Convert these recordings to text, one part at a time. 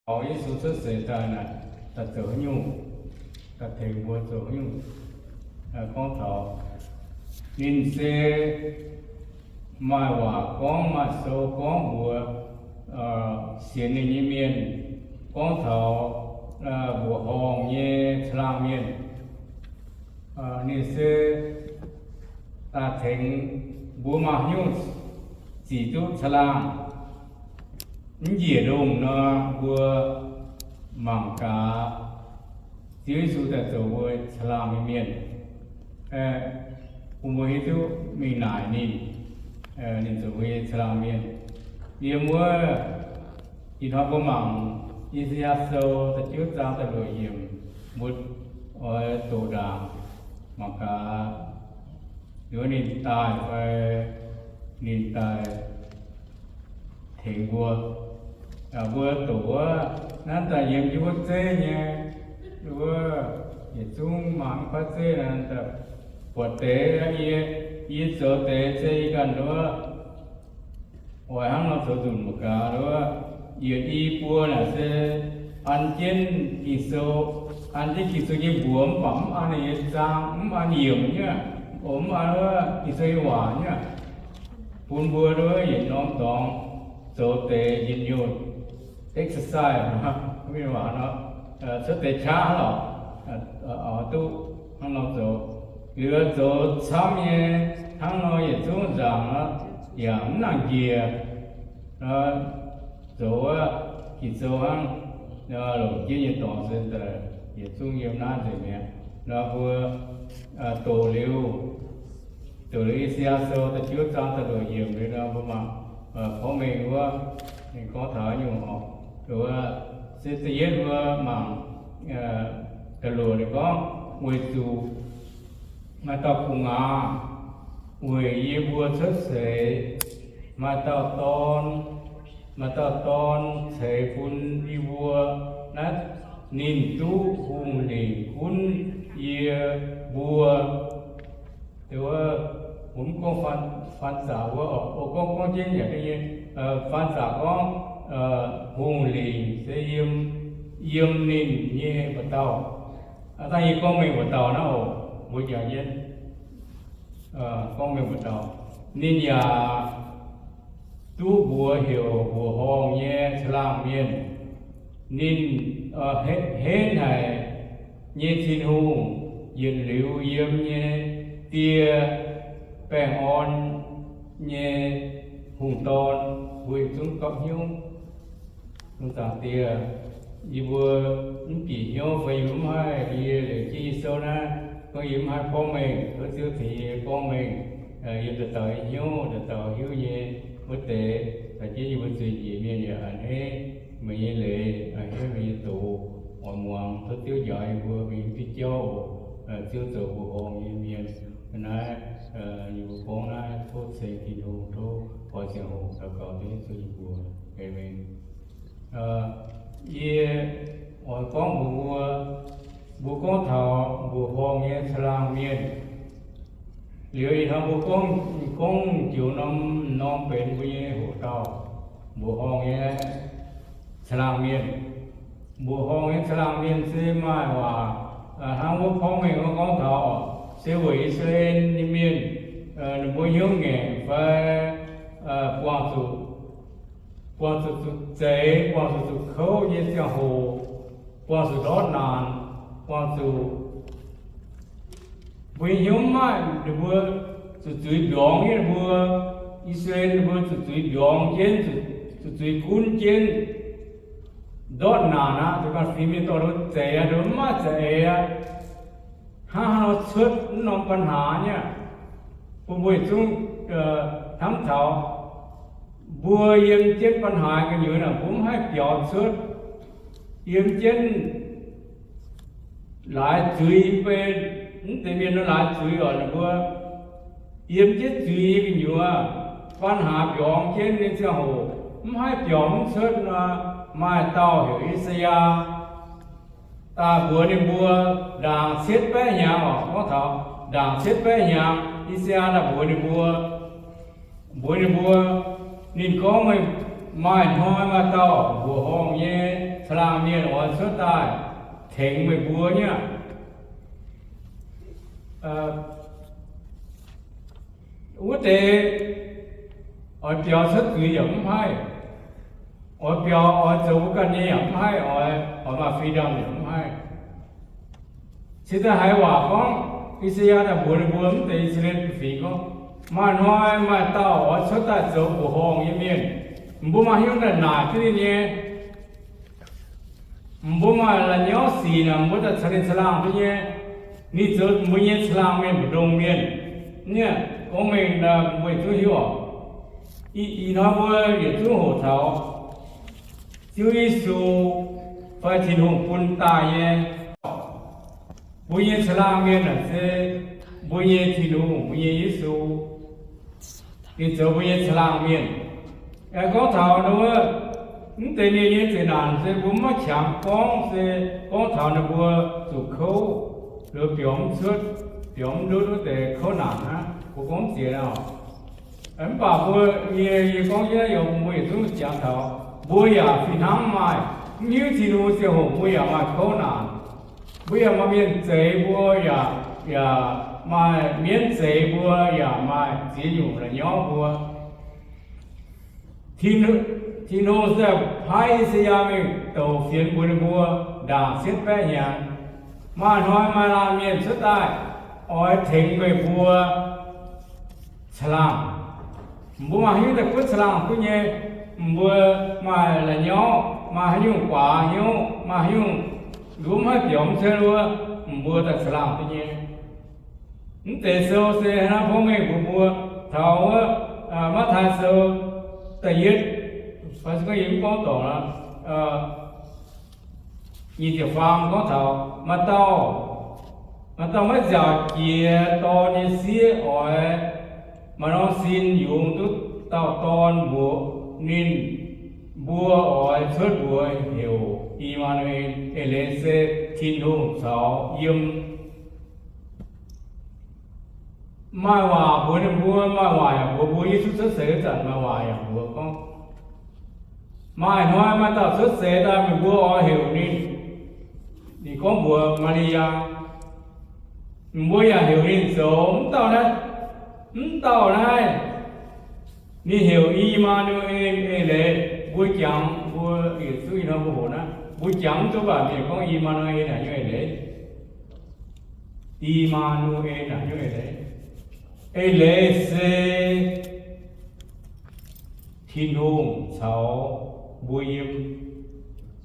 taux Yesu cuotv seix daaih naaic, daaih zoux haaix nyungc, daaih tengx mbuo zoux haaix nyungc. Gorngv taux ninh se maaih waac gorngv, maaih sou gorngv mbuox sienx ninh nyei mienh, gorngv taux mbuoqc horngh nyei caangh laangh mienh. Ninh se daaih tengx mbuo maaih haaix nyungc zic duqv caangh laangh, mv njiec lungh nor, mbuo mangc gaax Ziouv Yesu daaih zoux mbuo caangh laangh nyei mienh, bun mbuo hiuv duqv mingh naaic ninh, ninh zoux mbuo nyei caangh laangh mienh. Yiem wuov ih hnoi mbuo mangc I^saa^yaa Sou da'juov zaang da'luoqc yiemc, mbuo oix doqc ndaangc mangc gaax, ninh daaih fai ninh daaih tengx mbuo. Mbuo doqc wuov, naaiv daaih yiem jienv wuov zeiv nyei, wuov yietc zungv mangc mv kuaaiv zeiv naaiv, buatc deix yie, yie zoux deix se yie ganh wuov oix hnangv nor zoux nzunc mangc gaax wuov, yietc i buo naaic se an jienv Ging-Sou, an jienv Ging-Sou nyei mbuox mv baac mv an ninh nyei zaang, mv an yiemc nyei, o mv an wuov Ging-Sou nyei waac nyei, bun mbuo wuov yietc norm dorngx zoux deix njien-youh, exercise, mv baac nor cuotv deix qaqv lorqc, duqv hnangv nor zoux. Liuz zoux camv nyei hnangv nor yietc zungv nzaangc aqv, yaac mv nangc njiec. Zoux wuov Ging-Sou hnangv, longc jienv nyei dorngx se daaih yietc zungv yiem naaiv nzengc mi'aqv. Nor mbuo doqc liuz, doqc liuz I^saa^yaa Sou da'juov zaang da'luoqc yiemc liuz nor, mbuo mangc porv mengh wuov, ninh gorngv taux haaix nyungc oc. Wuov, se da'yietv mbuo mangc da'luoqc ninh gorngv, weic zuqc maaih dauh gu'nguaaz weic yie mbuo cuotv seix, maaih dauh dorn, maaih dauh dorn ceix bun yie mbuo, naaiv ninh duqv hungh lingc gunv yie mbuo. Wuov, mv gorngv faan zaqc wuov, o gorngv, gorngv jienv yaac nyei, faan zaqc gorngv hungh lingc se yiem, yiem ninh nyei mba'dauh. Dangh yie gorngv mengh mba'dauh naaiv oc, mbuo jangx jienv gorngv mengh mba'dauh. Ninh yaac duqv mbuox heuc mbuoqc horngh nyei caangh laangh mienh. Ninh henv haic nyei Tin-Hungh, yietc liuz yiem nyei Die, baengh orn nyei hungh dorn, mbuo yietc zungv gapv hnyouv. Mbuo Zaangc Diex, yie mbuo mv bieqc hnyouv fai yie mbuo mv haih, yie liouc jienv yie sou naaiv, gorngv yie mv haih gorngv mengh, tov Ziouv tengx yie gorngv mengh. Yie dauh dauh nyei hnyouv, dauh dauh hiuv nyei wuov deix, caux jienv yie mbuo zueiz njiec mienh yaac a'hneiv meih nyei leiz, a'hneiv meih nyei doz, oix muangx. Tov Ziouv njaaux yie mbuo mingh diuh jauv oc. Ziouv zoux mbuoqc horngh nyei mienh. Naaiv yie mbuo gorngv naaiv tov ceng Tin-Hungh, tov oix ziangh hoc daux gaux duqv Yesu nyei mbuox. Aamen. Yie oix gorngv mbuox mbuo, mbuo gorngv taux mbuoqc horngh nyei caangh laangh mienh. Liuz ih hnoi mbuo gorngv, gorngv joux norm, norm benx mbuo nyei hoqc dauh, mbuoqc horngh nyei caangh laangh mienh. Mbuoqc horngh nyei caangh laangh mienh se maaih waac hnangv wuov porv mengh wuov gorngv taux, se weic I^saa^laa^en nyei mienh, ninh mbuo hnyouv ngaengc fai buangh zuqc, buangh zuqc zuqc zeix, buangh zuqc zuqc kouv nyei ziangh hoc, buangh zuqc ndortv naanc, buangh zuqc mbuo nyei hnyouv mv maaih, ninh mbuo zuqc zuiz mbiorngz jienv ninh mbuo, I^saa^laa^en ninh mbuo zuqc zuiz mbiorngz jienv, zuqc zuiz gunv jienv, ndortv naanc aqv. Zuqc ganh fingx mienh dorh ninh mbuo zeix aqv, ninh mbuo mv maaih za'eix aqv. Hnangv haaix nor cuotv mv norm ปัญหา nyei aqv? Bun mbuo yietc zungv hnamv taux mbuo yiem jienv ปัญหา gu'nyuoz naaic, mbuo mv haih biaux cuotv. Yiem jienv laaix zuiz, mv deix mienh nor laaix zuiz oc, ninh mbuo yiem jienv zuiz nyei gu'nyuoz, ปัญหา mbiorngz jienv nyei ziangh hoc, mv haih biaux mv cuotv nor, maaih dauh heuc I^saa^yaa daaih mbuox ninh mbuo, ndaangc cietv baeqv hnyangx oc, gorngv taux ndaangc cietv baeqv hnyangx, I^saa^yaa daaih mbuox ninh mbuo, mbuox ninh mbuo, ninh gorngv, meih Maaih hnoi maaih dauh mbuoqc horngh nyei caangh laangh mienh oix cuotv daaih tengx meih mbuo nyei aqv. Wuov deix oix biaux cuotv zuiz yaac mv haih, oix biaux oix zoux mbuo ganh nyei yaac mv haih, oix, oix maaih freedom yaac mv haih. Cingx daaih haiz waac gorngv, I^saa^yaa daaih mbuox ninh mbuo mv deix I^saa^laa^en Fingx gorngv, maaih hnoi maaih dauh oix cuotv daaih zoux mbuoqc horngh nyei mienh. Mbuo maaih hnyouv daaih naaic jienv ninh nyei. Mbuo maaih la'nyauv sic naaic, mbuo daaih caux ninh caangh laangh duqv nyei. Ninh zoux mbuo nyei caangh laangh mienh, mbu'ndongx mienh. Gorngv mengh mbuo yietc zungv hiuv oc. Ih hnoi mbuo yietc zungv hoqc taux Ziouv Yesu fai Tin-Hungh bun daaih nyei. Mbuo nyei caangh laangh mienh naaic se mbuo nyei Tin-Hungh, mbuo nyei Yesu. Ninh zoux mbuo nyei caangh laangh mienh. Aengx gorngv taux wuov, mv deix mienh nyei zeqc naanc se mbuo maiv qangx gorngv, se gorngv taux ninh mbuo zuqc kouv, liuz biaux mv cuotv, biaux mv ndutv wuov deix kouv naanc hnangv. Mbuo gorngv mv ziex oc. Mv baac mbuo, yie, yie gorngv jienv naaiv, yie mbuo yietc zungv jangx taux, mbuo yaac fih hnangv maaih, mv hiuv Tin-Hungh ziangh hoc mbuo yaac maaih kouv naanc. Mbuo yaac maaih mienh zeix mbuo, yaac, yaac maaih mienv zeix mbuo, yaac maaih ziex nyungc la'nyauv mbuo. Tin-Hungh se paaiv I^saa^yaa mingh douc fienx mbuox ninh mbuo ndaangc cietv baeqv hnyangx, maaih hnoi maaih laanh mienh cuotv daaih oix tengx meih mbuo caangh laangh. Mbuo maaih haaix nyungc daaih gunv caangh laangh duqv nyei? Mbuo maaih la'nyauv, maaih haaix nyungc guaax hnyouv, maaih haaix nyungc nduov mv haih biaux mv cuotv wuov, mbuo daaih caangh laangh duqv nyei. Mv deix sou se hnangv porv mengh mbuox mbuo, taux wuov Matv^taai Sou da'yietv, fai se gorngv yie mv gorngv dorngc, nyic ziepc faam gorngv taux maaih dauh, maaih dauh maiv nziaauc jiex dorn nyei sieqv oix maaih norm sin yungz duqv dauh dorn mbuox ninh, mbuo oix cuotv mbuox heuc I^maa^nu^en, eix leiz se Tin-Hungh caux yiem. Maaih waac mbuox ninh mbuo, maaih waac yaac mbuox mbuo. Yesu cuotv seix wuov zanc maaih waac yaac mbuox gorngv, maaih hnoi maaih dauh cuotv seix daaih, meih mbuo oix heuc ninh, ninh gorngv mbuox Maa^li^yaa, mbuo yaac heuc ninh zoux mv dauh naaiv, mv dauh naaiv. Ninh heuc I^maa^nu^en, eix leiz mbuo jangx, mbuo yietc zungv ih hnoi mbuo hoqc naaiv, mbuo jangx mv duqv mv baac mienh gorngv I^maa^nu^en naaic hnyouv eix leiz. I^maa^nu^en naaic hnyouv eix leiz. Eix leiz se Tin-Hungh caux mbuo yiem.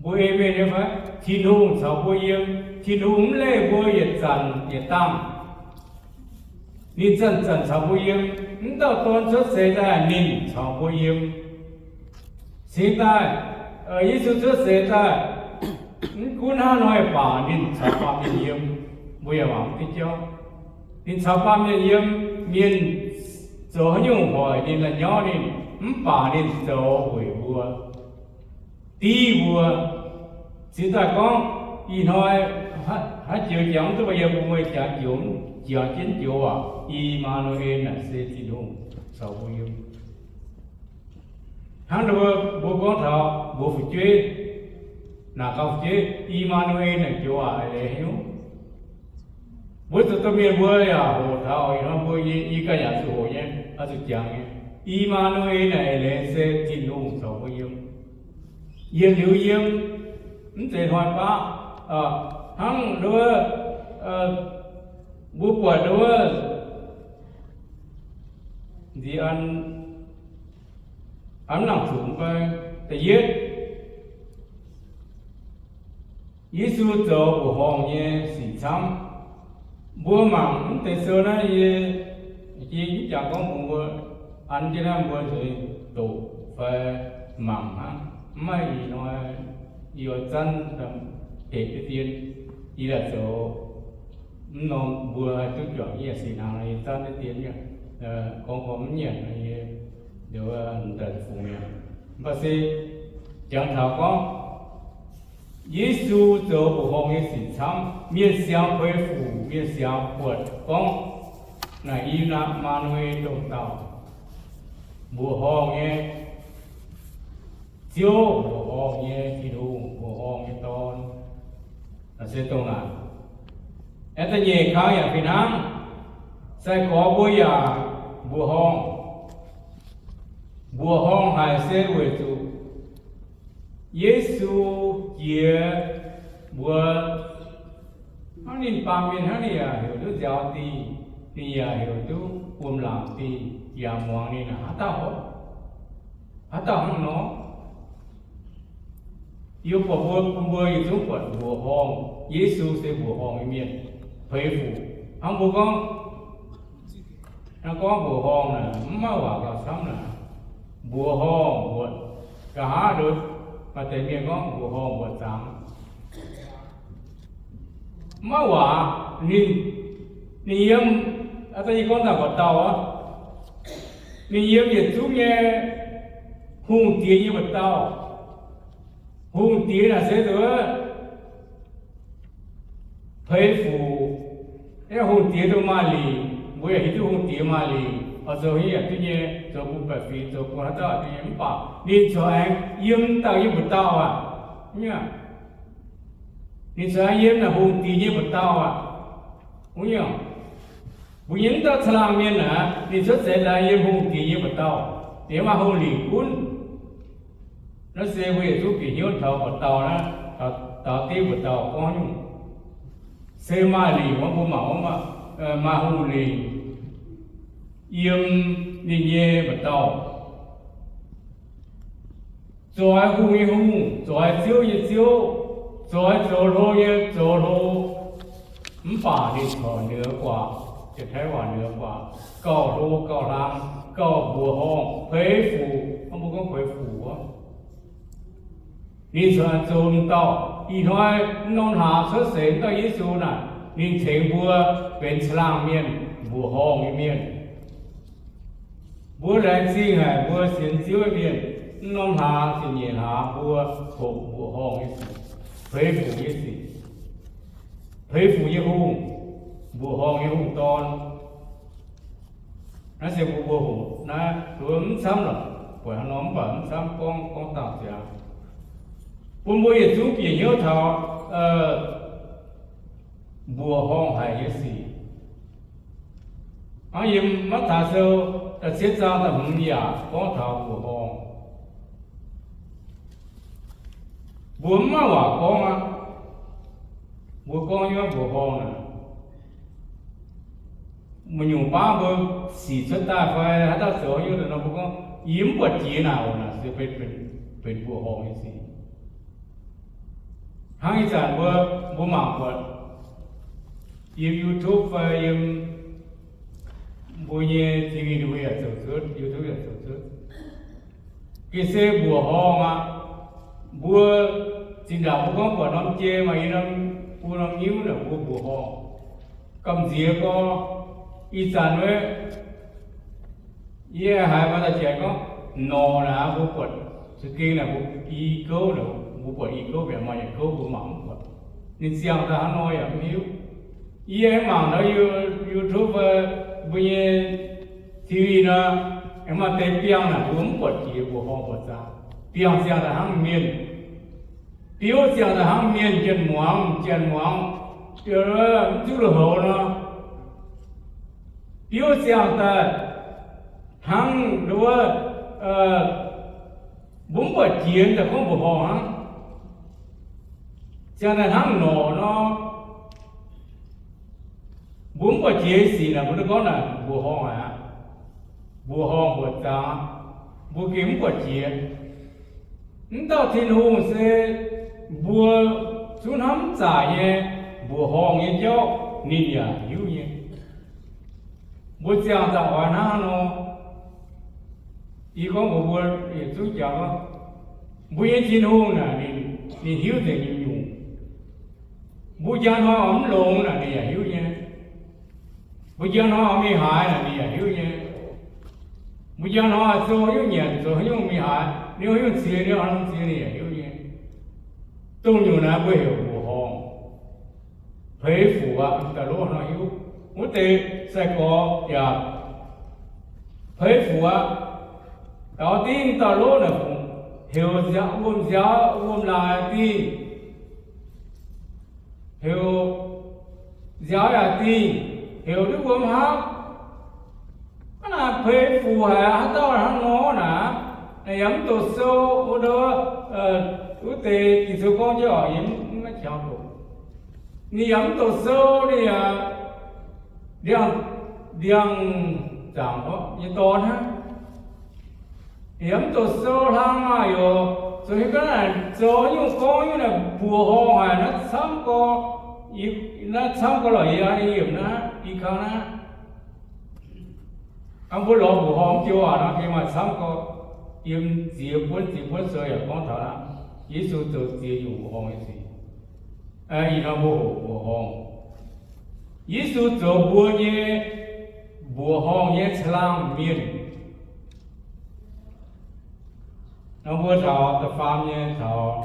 Mbuo ei mienh nyei fai? Tin-Hungh caux mbuo yiem. Tin-Hungh mv leih mbuo yietc zanc yietc dangh. Ninh zanc-zanc caux mbuo yiem. Mv dauh dorn cuotv seix daaih ninh caux mbuo yiem. Cingx daaih Yesu cuotv seix daaih, mv gunv hnangv haaix nor baac ninh caux baamh mienh yiem. Mbuo yaac mangc mv diuh jauv, ninh caux baamh mienh yiem. Mienh zoux haaix nyungc hoic ninh, la'nyauv ninh, mv baac ninh zoux weic mbuo, div mbuo. Cingx daaih gorngv ih hnoi haaix joux jangx mv duqv, mbuo yiem mbuo mueiz jangx joux, jangx jienv joux waac, I^maa^nu^en naaic se Tin-Hungh caux mbuo yiem. Hnangv mbuo gorngv taux mbuox fu'jueiv, naaic gaax fu'jueiv, I^maa^nu^en naaic joux waac eix leiz haaix nyungc? Mbuo zuqc domh mienh mbuo yaac hoqc taux, ih hnoi mbuo, yie ganh yaac zuqc hoqc nyei, oix zuqc jangx nyei. I^maa^nu^en naaic eix leiz se Tin-Hungh caux mbuo yiem. Yietc liuz yiem, mv zeiz hnoi baav. Hnangv nduov, mbuo buatc nduov, nziex an, an nangc zuqc mv bei. Da'yietv, Yesu zoux mbuoqc horngh nyei sic camv. Mbuo mangc mv deix sou naaiv, yie jiex mv jangx gorngv mbuox mbuo, an jienv naaiv mbuo zuqc doqc fai mangc hnangv. Mv maaih ih hnoi yie oix zanv hepc jienv dien, yie daaih zoux mv norm mbuo haih duqv juangc yie sic hnaangx, yie zanv jienv dien, gorngv gorngv mv nyanc, yie daaih fungx mi'aqv. Mv baac se jangx taux gorngv Yesu zoux mbuoqc horngh nyei sic camv, mienh siangx puix fuc, mienh siangx buatc gorngv naaic I^maa^nu^en domh dauh, mbuoqc horngh nyei. Ziouv, mbuoqc horngh nyei Tin-Hungh, mbuoqc horngh nyei Dorn. Naaiv se dongh naaic. Aengx da'nyeic kang yaac fih hnangv. Sai-gorx mbuo yaac mbuoqc horngh. Mbuoqc horngh haic se weic zuqc Yesu jiex mbuo hnangv ninh baamh mienh hnangv, ninh yaac heuc duqv nziaaux dingh, ninh yaac heuc duqv wuom-laangc dingh, yaac muangx ninh aqv. Haaix dauh, haaix dauh hnangv nor? Yie buatc mbuo, bun mbuo yietc zungv buatc mbuoqc horngh. Yesu se mbuoqc horngh nyei mienh, Peix Fuc. Hnangv mbuo gorngv, hnangv gorngv mbuoqc horngh naaic, mv maaih waac gauh camv naaic. Mbuoqc horngh mbuoqc, nqa'haav nduov maaih deix mienh gorngv mbuoqc horngh mbuoqc zaangc. Mv maaih waac. Ninh, ninh yiem, aa, da'nyeic gorngv daaih mbuoqc dauh aqv. Ninh yiem yietc zungv nyei hungh diex nyei mbuoqc dauh. Hungh diex naaic se zuqc Peix Fuc, hungh diex duqv maaih lingc, mbuo yaac hiuv duqv hungh diex maaih lingc, oix zoux haaix nyungc yaac duqv nyei, zoux bun baeqc fingx, zoux bun haaix dauh yaac duqv nyei. Mv baac ninh corc aengx yiem dauh nyei mbuoqc dauh aqv. Ninh corc aengx yiem naaic hungh diex nyei mbuoqc dauh aqv. Mbuo nyei mv dauh caangh laangh mienh aqv, ninh cuotv seix daaih yiem hungh diex nyei mbuoqc dauh, ninh maaih hungh lingc gunv. Naaiv se mbuo yietc zungv bieqc hnyouv taux mbuoqc dauh naaiv, taux div mbuoqc dauh gorngv nyungc. Se maaih lingc wuov, mbuo mangc wuov, maaih hungh lingc yiem ninh nyei mbuoqc dauh. Zoix hungh nyei Hungh, zoix ziouv nyei Ziouv, zoix zoux hlo nyei zoux hlo. Mv baac ninh corc เหนือกว่า, Janx-Taiv waac เหนือกว่า, gauh hlo gauh hlang, gauh mbuoqc horngh, Peix Fuc. Mbuo gorngv Peix Fuc wuov, ninh corc zoux m'dauh. Ih hnoi norm hlaax cuotv seix m'dauh Yesu naaic, ninh tengx mbuo benx caangh laangh mienh, mbuoqc horngh nyei mienh. Mbuo laengz zingh haic mbuo sienx Ziouv nyei mienh, mv norm hlaax ziepc nyeic hlaax mbuo hoqc mbuoqc horngh nyei sic, Peix Fuc nyei sic, Peix Fuc nyei Hungh, mbuoqc horngh nyei Hungh Dorn. Naaiv se mbuo mbuo hoqc naaiv, mbuo mv camv lorqc, buatc hnangv nor mv baac mv camv, gorngv, gorngv dangh ziangx, bun mbuo yietc zungv bieqc hnyouv taux mbuoqc horngh haic nyei sic. Hnangv yiem Matv^taai Sou da'cietv zaang da'hmz yaac gorngv taux mbuoqc horngh. Mbuo mv maaih waac gorngv aqv. Mbuo gorngv nyei mbuoqc horngh naaic, maaih nyungc baav mbuo sic cuotv daaih fai haaix dauh zoux nyungc nor, mbuo gorngv, yie mv buatc jiex naaic oc, naaic se benx mbuoqc horngh nyei sic. Hnangv ih zanc mbuo, mbuo mangc buatc yiem YouTube fai yiem mbuo nyei T V, mbuo yaac zoux cuotv, YouTube yaac zoux cuotv. Gengh se mbuoqc horngh aqv. Mbuo zinh ndaangc mbuo gorngv buatc norm jei maaih i norm, mbuo norm nyiuv naaic mbuo mbuoqc horngh. Gamh nziex gorx, ih zanc wuov, yie haiz maaih dauh janx gorngv, norqc naaic mbuo buatc, za'gengh naaic mbuo i gouv naaic, mbuo buatc i gouv, mv baac maaih yietc gouv mbuo mangc mv buatc. Ninh ziangh daaih hnangv nor yaac mv hiuv. Yie aengx mangc taux You-, YouTube, mbuo nyei T V nor, aengx maaih deix biangh naaic mbuo mv buatc jiex mbuoqc horngh buatc zaangc. Biangh ziangh daaih hnangv mienh. Biouv ziangh daaih hnangv mienh, janx-muangz, janx-muangz, mv zuqc lui-houx nor. Biouv ziangh daaih hnangv wuov, mbuo mv buatc jiex daaih gorngv mbuoqc horngh hnangv. Ziangh daaih hnangv norqc nor. Mbuo mv buatc jiex sic naaic, mbuo duqv gorngv naaic mbuoqc horngh aqv. Mbuoqc horngh mbuoqc zaangc, mbuo gengh mv buatc jiex. Mv dauh Tin-Hungh se mbuo zungv hnamv mv zaic nyei mbuoqc horngh nyei jauv ninh yaac hiuv nyei. Mbuo ziangh daaih oix hnangv nor, yie gorngv mbuox mbuo yietc zungv jangx gorngv, mbuo nyei Tin-Hungh naaic ninh, ninh hiuv nzengc nyungc-nyungc. Mbuo njang hnoi oix mv longx naaic ninh yaac hiuv nyei. Mbuo njang hnoi oix mingh haaix naaic ninh yaac hiuv nyei. Mbuo njang hnoi zoux haaix nyungc nyanc, zoux haaix nyungc mingh haaix, niuv haaix nyungc ziex, niuv haaix nyungc ziex ninh yaac hiuv nyei. Dongh nyungc naaiv mbuo heuc mbuoqc horngh. Peix fuc aqv, dauh lov nor hiuv. Wuov deix sai-gorx yaac peix fuc aqv. Gaux dingv dauh lov naaic fungc, heuc nziaaux, wuom nziaaux, wuom laaix dingh, heuc nziaaux yaac dingh, heuc duqv wuom hapv. Hnangv naaic peix fuc haic, haaix dauh hnangv nor naaic, naaic yaac mv doqc sou, wuov ndoqv, wuov deix Ging-Sou gorngv jienv oc, yie mv, mv maiv qangx doqc. Ninh yaac mv doqc sou, ninh yaac ndiangx, ndiangx zaangc nyei dorn hnangv. Ninh yaac mv doqc sou hlang maah, yaac zoux hiuv ga'naaiv zoux nyungc gorngv nyungc naaic mbuoqc horngh haic, naaiv camv gorx, naaiv camv gorx lorqc, yie yiemc naaiv, i kang naaiv. Hnangv mbuo lorz mbuoqc horngh mv joux waac nor, gengh maaih camv gorx, yiem ziex buonv, ziex buonv sou yaac gorngv taux aqv. Yesu zoux ziex nyungc mbuoqc horngh nyei sic. Ih hnoi mbuo hoqc mbuoqc horngh. Yesu zoux mbuo nyei mbuoqc horngh nyei caangh laangh mienh. Nor mbuo taux da'faam nyei taux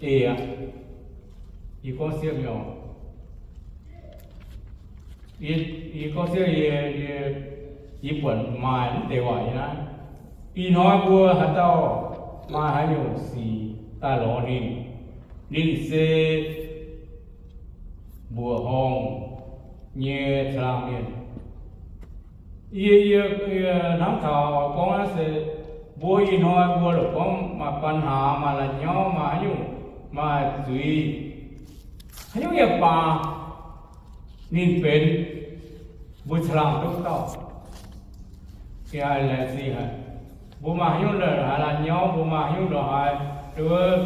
eix aqv. Yie gorngv siepv nyei oc. Yie, yie gorngv siepv, yie, yie, yie buatc maaih mv deix waac nyei naaiv. Ih hnoi mbuo haaix dauh maaih haaix nyungc sic daaih lorz ninh, ninh se mbuoqc horngh nyei caangh laangh mienh. Yie, yie, yie hnamv taux gorngv naaiv se mbuo ih hnoi mbuo lorqc gorngv maaih ปัญหา, maaih la'nyauv, maaih haaix nyungc, maaih zuiz, haaix nyungc yaac baac, ninh benx mbuo caangh laangh duqv dauh. Yie haiz laengz zingh haic. Mbuo maaih haaix nyungc ndongc haaix la'nyauv, mbuo maaih haaix nyungc ndongc haaix, wuov,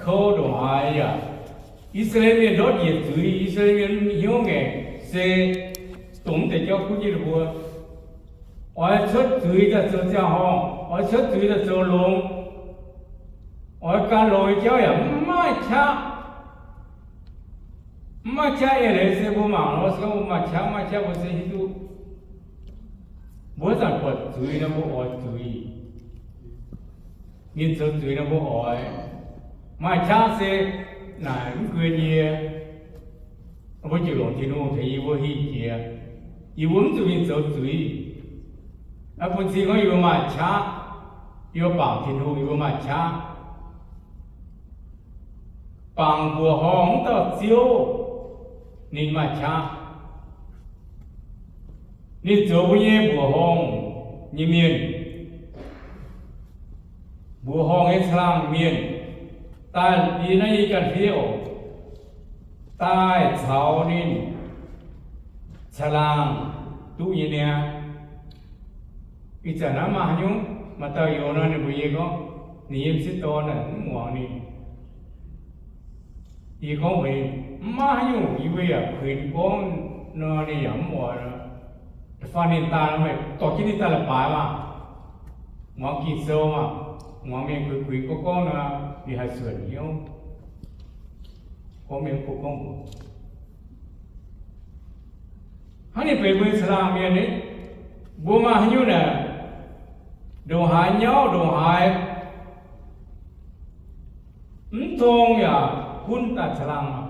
kouv ndongc haaix yaac, I^saa^laa^en Mienh ndortv njiec zuiz, I^saa^laa^en Mienh hnyouv ngaengc se dongh mv deix jauv gunv jienv ninh mbuo. Oix cuotv zuiz daaih zoux ziangh horngh, oix cuotv zuiz daaih zoux longx. Oix gan longx nyei jauv yaac mv maaih qaqv. Mv maaih qaqv eix leiz se mbuo mangc nor se gorngv mbuo maaih qaqv, maaih qaqv mbuo se hiuv duqv. Mbuo zanc buatc zuiz nor mbuo oix zuiz. Ninh zoux zuiz nor mbuo oix. Maaih qaqv se naaic mv guen yie, mbuo jiu longc Tin-Hungh tengx yie mbuo hingh jiex. Yie mbuo mv zuqc mingh zoux zuiz. Naaiv bun cing gorngv yie mbuo maaih qaqv, yie mbuo bangc Tin-Hungh, yie mbuo maaih qaqv. Bangc mbuoqc horngh wuov dauh Ziouv, ninh maaih qaqv. Ninh zoux mbuo nyei mbuoqc horngh nyei mienh, mbuoqc horngh nyei caangh laangh mienh, daaih yie naaiv yie ganh fiev oc, daaih caux ninh caangh laangh duqv nyei niaa. Ih zanc naaiv maaih haaix nyungc maaih dauh youz nor, ninh mbuo nyei gorngv, ninh nyei m'sieqv dorn naaic mv muangx ninh. Yie gorngv mbuox ninh, mv maaih haaix nyungc, yie mbuo yaac kuinx gorngv nor, ninh yaac mv oix. Da'faanh ninh daaih nor, meih dorh jienv ninh daaih la'baaix maah, muangx Ging-Sou maah, muangx mienh kuinx kuinx gorngv gorngv nor, ninh haih suonc hnyouv. Gorngv mienh mv baac gorngv mbuox, hnangv ninh benx mbuo nyei caangh laangh mienh ni, mbuo maaih haaix nyungc naaic, ndongc haaix nyauv ndongc haaix mv tong yaac gunv daaih caangh laangh aqv.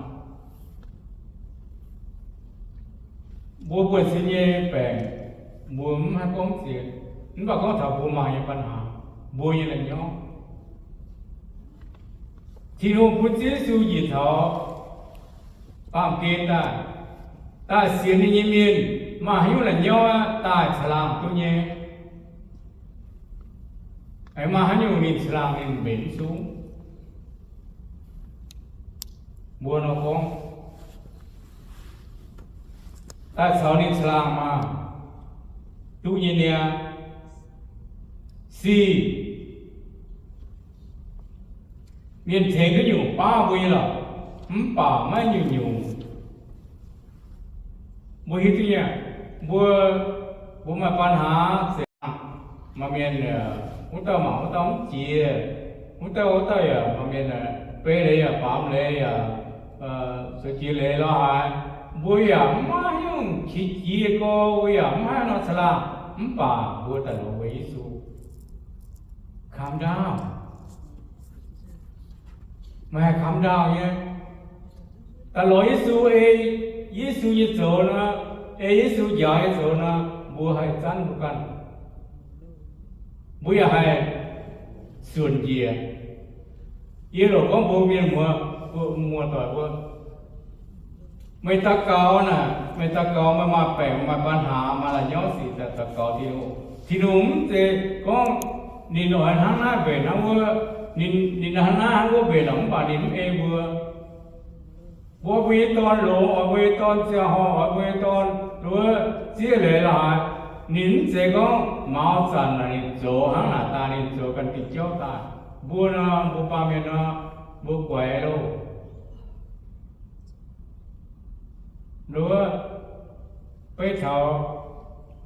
Mbuo buonv-sin nyei baengc, mbuo mv haih gorngv ziex, mv baac gorngv taux mbuo maaih nyei ปัญหา, mbuo nyei la'nyauv. Tin-Hungh bun Ziouv Yesu njiec taux baamh gen daaih, daaih sienx ninh nyei mienh maaih haaix nyungc la'nyauv aqv, daaih caangh laangh duqv nyei. Aengx maaih haaix nyungc ninh caangh laangh ninh mbenc mv sung? Mbuo nor gorngv, daaih caux ninh caangh laangh maah, duqv nyei niaa. Sic, mienh tengx duqv nyungc baav mbuo nyei lorqc, mv baac maiv nyungc-nyungc. Mbuo hiuv duqv nyei, mbuo, mbuo maaih ปัญหา se maaih mienh, wuov dauh mangc wuov dauh mv jiex, wuov dauh, wuov dauh yaac maaih mienh, beiv leiz yaac baamz leiz yaac zoux jiex leiz lorz haaix, mbuo yaac mv maaih haaix nyungc qiex jiez gorx, mbuo yaac mv haih nor caangh laangh, mv baac mbuo daaih lorz mbuo Yesu. Calm down. Meih haih calm down nyei. Daaih lorz Yesu, ei Yesu nyei zoux nor, ei Yesu njaaux nyei zoux nor, mbuo haih zanv mbuo ganh. Mbuo yaac haih suonc njiec. Yie loc gorngv mbuo mienh muoz, mbuo muoz-doic mbuo, meih daux gaux naaic, meih daux gaux meih maaih baengc, maaih ปัญหา, maaih la'nyauv sic daaih daux gaux Tin-Hungh. Tin-Hungh mv zeiz gorngv ninh oix hnangv naaiv mbenc hnangv wuov, ninh, ninh hnangv naaiv hnangv wuov mbenc lorqc, mv baac ninh mv ei mbuo. Mbuo, mbuo nyei dorn longx, oix mbuo nyei dorn ziangh hoc, oix mbuo nyei dorn wuov zieqv leiz lorqc haic. Ninh mv zeiz gorngv maux zanc naaic ninh zoux hnangv naaic daaih, ninh zoux ganh diuh jauv daaih. Mbuo nor, mbuo baamh mienh nor, mbuo guaix loh. Wuov, beiv taux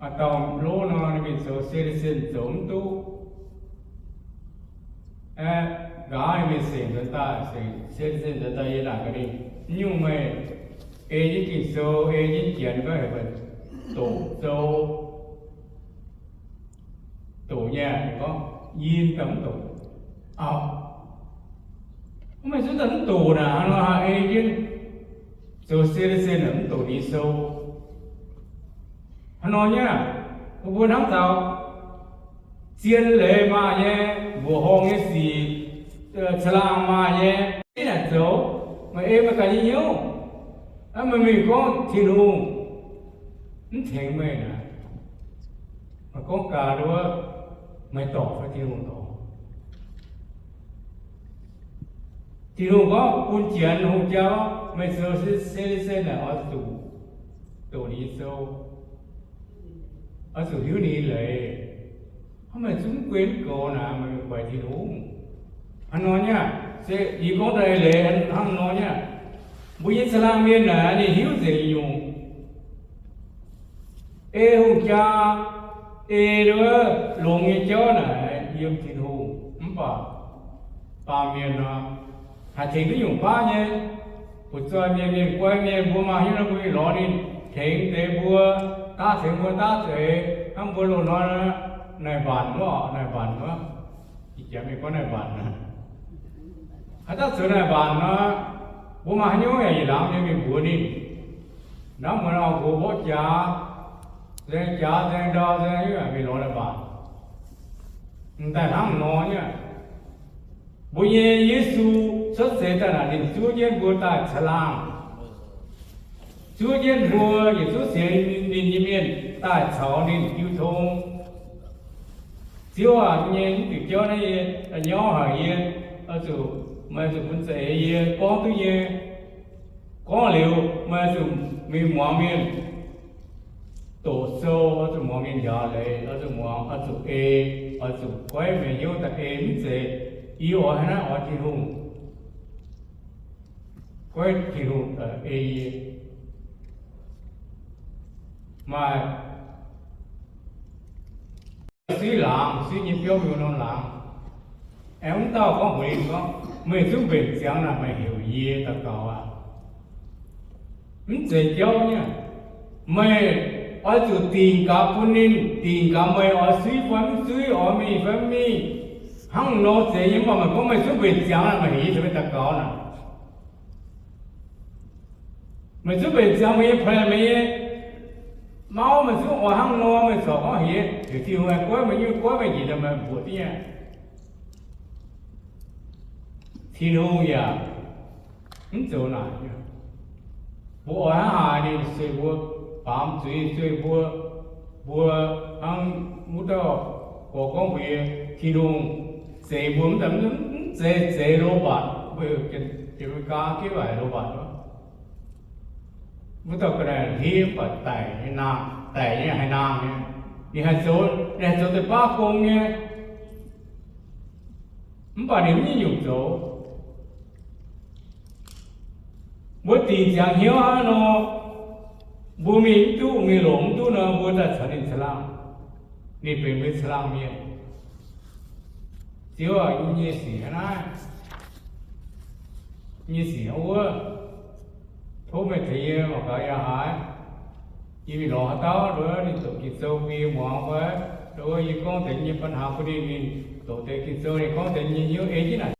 maaih dauh lov nor, ninh mingh zoux citizen zoux mv duqv. Nqa'haav ninh mingh singc nzuonx daaih, singc citizen nzuonx daaih, yie naaic gaax ninh, nyungc meih ei jienv Ging-Sou, ei jienv Janx, mv baac doqc sou, doqc nyei, ninh gorngv, yie daaih mv doqc. Auv, meih zungv daaih mv doqc naaic, hnangv nor ei jienv zoux citizen mv doqc Ging-Sou. Hnangv nor nyei, mbuo hnamv taux zien leiz maaih nyei, mbuoqc horngh nyei sic, caangh laangh maaih nyei, naaic zoux, meih ei meih ganh nyei hnyouv. Aa, meih mingh gorngv Tin-Hungh mv tengx meih naaic, meih gorngv gaax wuov, meih dorngc fai Tin-Hungh dorngc? Tin-Hungh gorngv bun Janx hungh jaa, meih zoux citizen naaic oix zuqc doqc ninh nyei sou, oix zuqc hiuv ninh nyei leiz. Hnangv meih zungv mv gunv mv goux naaic, meih guaix Tin-Hungh. Hnangv nor nyei, se yie gorngv daaih leiz hnangv nor nyei. Mbuo nyei caangh laangh mienh naaic ninh hiuv nzengc nyungc. Ei hungh jaa, ei wuov longx nyei jauv naaic yiem Tin-Hungh, mv baac baamh mienh nor, haih tengx duqv nyungc baav nyei. Butv-zoih mienh, mienh guai mienh, mbuo maaih hnyouv nor mbuo mingh lorz ninh tengx deix mbuo, daav tengx mbuo daav zuqc eix. Hnangv mbuo loz-hnoi naaic mbanc wuov, naaic mbanc wuov, ih jaax mingh gorngv naaic mbanc, haaix dauh zoux naaic mbanc nor, mbuo maaih haaix nyungc yaac yietc laangz nyei mingh mbuox ninh. Hnamv muonz auv-nqox mborqv jaax, nzaeng jaax nzaeng ndau nzaeng, mingh lorz naaic mbanc. M'daaih hnangv nor nyei. Mbuo nyei Yesu cuotv seix daaih naaic, ninh zuov jienv mbuo daaih caangh laangh, zuov jienv mbuo yietc zungv sienx ninh nyei mienh daaih caux ninh jiu tong. Ziouv aac, nyei mv diuc jauv naaiv yie, nyauv haic yie, oix zuqc, meih zuqc bun za'eix yie gorngv duqv nyei. Gorngv liuz meih zuqc mingh muangx mienh doqc sou, oix zuqc muangx mienh njaaux leiz, oix zuqc muangx, oix zuqc ei, oix zuqc goiv meih hnyouv daaih ei, mv zeiz yie oix hnangv naaiv oix Tin-Hungh, goiv Tin-Hungh ei yie. Maaih suiv laangz, suiv nyei biauv mingh norm laangz. Aengx wuov dauh gorngv mbuox ninh gorngv, meih zungv mbenc ziangx naaic meih heuc yie daux gaux aqv. Mv zeiz jauv nyei. Meih oix zuqc dingc gaax bun ninh, dingc gaax meih oix suiv fai mv suiv, oix mingh fai mv mingh. Hnangv nor zeiz nyei, mv baac meih gorngv meih zungv mbenc ziangx naaic meih heuc yie daux gaux naaic, meih zungv mbenc ziangx meih nyei plan, meih nyei mauv, meih zungv oix hnangv nor, meih corc gorngv heuc, heuc Tin-Hungh goiv meih nyei, goiv meih njiec daaih meih mbuoqc div nyei. Tin-Hungh yaac mv zoux naaic. Mbuo oix hnangv haaix ninh sueih mbuo, baamz zuiz sueih mbuo, mbuo hnangv wuov dauh gorx gorngv mbuox yie, Tin-Hungh zeix mbuo mv zeiz, mv zeiz zeix lobatc, mbuo heuc Janx-Meigaa-Meiv waac lobatc wuov. Wuov dauh ga'naaiv hliev mv baac daic nyei naang, daic nyei haih naang nyei. Ninh haih zoux, ninh haih zoux deix baav gong nyei. Mv baac ninh mv nyungc zoux. Mbuo dingc ziangx hnyouv hnangv nor, mbuo mingh mv duqv, mingh longc mv duqv nor, mbuo daaih caux ninh caangh laangh. Ninh benx mbuo nyei caangh laangh mienh. Ziouv aac, yie nyei sic hnangv naaiv, yie nyei sic hnangv wuov. Tov meih tengx yie mangc gaax yaac haaix. Yie mingh lorz haaix dauh nduov ninh doqc Ging-Sou bun yie muangx fai, nduov yie gorngv deix nyei ปัญหา bun ninh, ninh doqc deix Ging-Sou ninh gorngv deix nyei hnyouv ei jienv naaic.